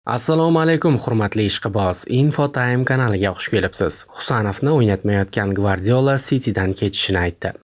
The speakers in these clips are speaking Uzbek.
Assalomu alaykum, hurmatli ishqiboz. Info Time kanaliga xush kelibsiz. Husanovni o'ynatmayotgan Gvardiola Citydan ketishini aytdi.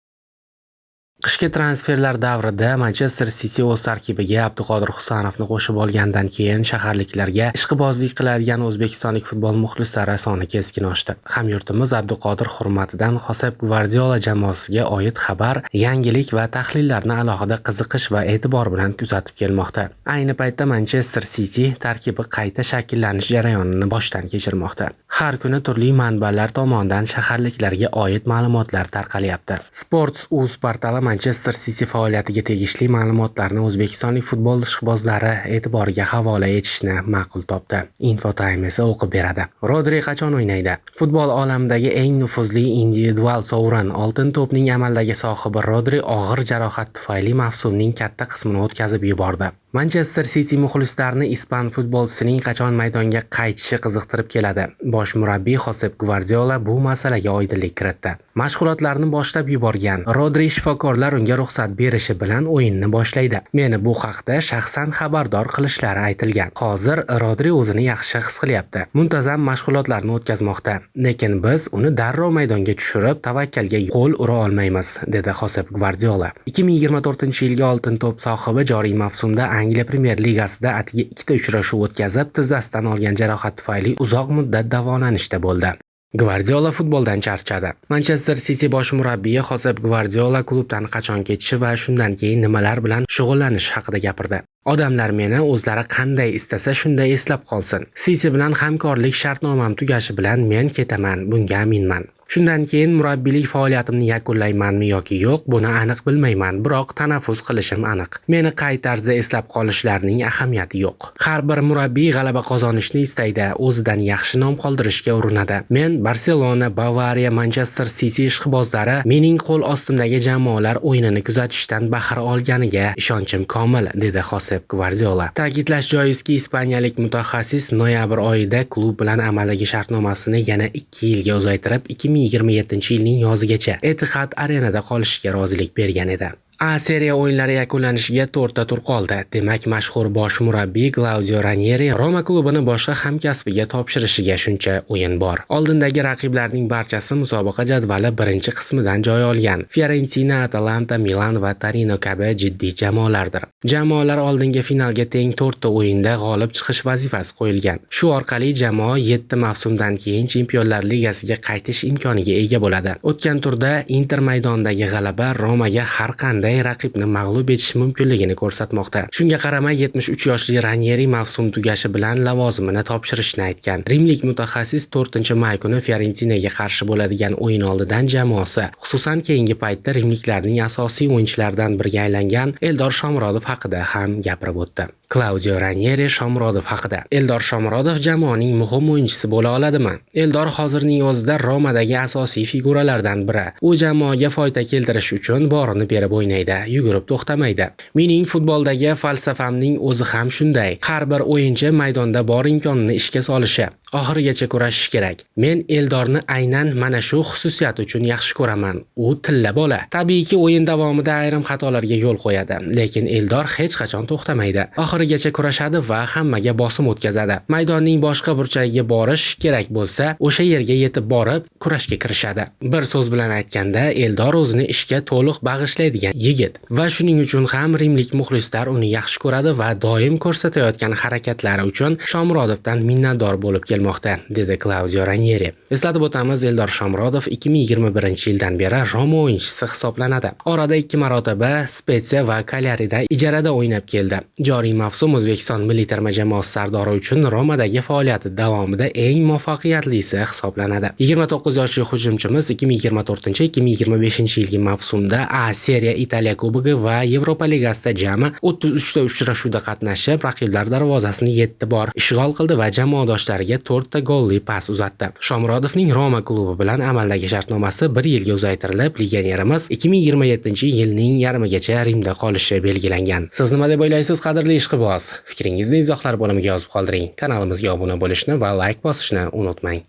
Qishki transferlar davrida Manchester City o'z tarkibiga Abduqodir Husanovni qo'shib olgandan keyin shaharliklarga ishqibozlik qiladigan o'zbekistonlik futbol muxlislari soni keskin oshdi. Hamyurtimiz Abduqodir hurmatidan Xosep Gvardiola jamoasiga oid xabar, yangilik va tahlillarni alohida qiziqish va e'tibor bilan kuzatib kelmoqda. Ayni paytda Manchester City tarkibi qayta shakllanish jarayonini boshdan kechirmoqda. Har kuni turli manbalar tomonidan shaharliklarga oid ma'lumotlar tarqalyapti. Sports Uz portali Manchester City faoliyatiga tegishli ma'lumotlarni o'zbekistonlik futbol ishqibozlari e'tiboriga havola etishni ma'qul topdi. Infotime esa o'qib beradi. Rodri qachon o'ynaydi? Futbol olamidagi eng nufuzli individual sovrin, oltin to'pning amaldagi sohibi Rodri og'ir jarohat tufayli mavsumning katta qismini o'tkazib yubordi. Manchester City muxlislarini ispan futbolchisining qachon maydonga qaytishi qiziqtirib keladi. Bosh murabbiy Xosep Gvardiola bu masalaga oydinlik kiritdi. Mashg'ulotlarni boshlab yuborgan Rodri shifokorlar unga ruxsat berishi bilan o'yinni boshlaydi. Meni bu haqda shaxsan xabardor qilishlari aytilgan. Hozir Rodri o'zini yaxshi his qilyapti. Muntazam mashg'ulotlarni o'tkazmoqda. Lekin biz uni darrov maydonga tushirib, tavakkalga qo'l ura olmaymiz, dedi Xosep Gvardiola. 2024-yilgi oltin to'p sohibi joriy mavsumda Angliya Premyer Ligasida atigi ikkita uchrashuv o'tkazib, tizzasidan olgan jarohat tufayli uzoq muddat davolanishda bo'ldi. Gvardiola futboldan charchadi. Manchester City bosh murabbiyi Xosep Gvardiola klubdan qachon ketishi va shundan keyin nimalar bilan shug'ullanishi haqida gapirdi. Odamlar meni o'zlari qanday istasa shunday eslab qolsin. City bilan hamkorlik shartnomam tugashi bilan men ketaman, bunga aminman. Shundan keyin murabbiylik faoliyatimni yakunlaymanmi yoki yo'q, buni aniq bilmayman, biroq tanaffus qilishim aniq. Meni qay tarzda eslab qolishlarining ahamiyati yo'q. Har bir murabbiy g'alaba qozonishni istaydi, o'zidan yaxshi nom qoldirishga urinadi. Men Barselona, Bavariya, Manchester City ishqibozlari mening qo'l ostimdagi jamoalar o'yinini kuzatishdan bahra olganiga ishonchim komil, dedi Xosep Gvardiola. Ta'kidlash joizki, ispaniyalik mutaxassis noyabr oyida klub bilan amaldagi shartnomasini yana 2 yilga uzaytirib, 2027-yilning yozigacha Etihad Arenada qolishiga rozilik bergan edi. A Seriya o'yinlari yakunlanishiga 4 ta tur qoldi. Demak, mashhur bosh murabbiy Klaudio Ranieri Roma klubini boshqa hamkasbiga topshirishiga shuncha o'yin bor. Oldindagi raqiblarning barchasi musobaqa jadvali birinchi qismidan joy olgan. Fiorentina, Atalanta, Milan va Torino kabi jiddiy jamoalardir. Jamoalar oldinga finalga teng 4 ta o'yinda g'olib chiqish vazifasi qo'yilgan. Shu orqali jamoa 7 mavsumdan keyin Chempionlar Ligasiga qaytish imkoniga ega bo'ladi. O'tgan turda Inter maydonidagi g'alaba Romaga har qanday raqibni mag'lub etish mumkinligini ko'rsatmoqda. Shunga qaramay 73 yoshli Ranieri mavsum tugashi bilan lavozimini topshirishini aytgan. Rimlik mutaxassis 4-may kuni Fiorentinaga qarshi bo'ladigan o'yin oldidan jamoasi, xususan keyingi paytda rimliklarning asosiy o'yinchilaridan biriga aylangan Eldor Shomurodov haqida ham gapirib o'tdi. Klaudio Ranieri Shomurodov haqida. Eldor Shomurodov jamoaning muhim o'yinchisi bo'la oladimi? Eldor hozirning o'zida Romadagi asosiy figuralardan biri. U jamoaga foyda keltirish uchun borini berib o'ynaydi, yugurib to'xtamaydi. Mening futboldagi falsafamning o'zi ham shunday. Har bir o'yinchi maydonda bor imkonini ishga solishi, oxirigacha kurashishi kerak. Men Eldorni aynan mana shu xususiyati uchun yaxshi ko'raman. U tilla bola. Tabiiyki, o'yin davomida ayrim xatolarga yo'l qo'yadi, lekin Eldor hech qachon to'xtamaydi. Oxirigacha kurashadi va hammaga bosim o'tkazadi. Maydonning boshqa burchagiga borish kerak bo'lsa, o'sha yerga yetib borib, kurashga kirishadi. Bir so'z bilan aytganda, Eldor o'zini ishga to'liq bag'ishlaydigan yigit va shuning uchun ham rimlik muxlislar uni yaxshi ko'radi va doim ko'rsatayotgan harakatlari uchun Shomurodovdan minnatdor bo'lib kelmoqda, dedi Klaudio Ranieri. Eslatib o'tamiz, Eldor Shomurodov 2021-yildan beri Roma o'yinchisi hisoblanadi. Orada 2 marotaba Spetsia va Kalyarida ijarada o'ynab keldi. Joriy mavsum O'zbekiston milliy terma jamoasi sardori uchun Romadagi faoliyati davomida eng muvaffaqiyatlisi hisoblanadi. 29 yoshli hujumchimiz 2024-2025 yilgi mavsumda A Seriya, Italiya Kubogi va Yevropa Ligasida jami 33 ta uchrashuvda qatnashib, raqiblar darvozasini 7 bor ishg'ol qildi va jamoadoshlariga 4 ta golli pas uzatdi. Shomurodovning Roma klubi bilan amaldagi shartnomasi 1 yilga uzaytirilib, legionerimiz 2027-yilning yarmigacha Rimda qolishi belgilangan. Siz nima deb o'ylaysiz, qadrli ishqiboz? Fikringizni izohlar bo'limiga yozib qoldiring. Kanalimizga obuna bo'lishni va layk bosishni unutmang.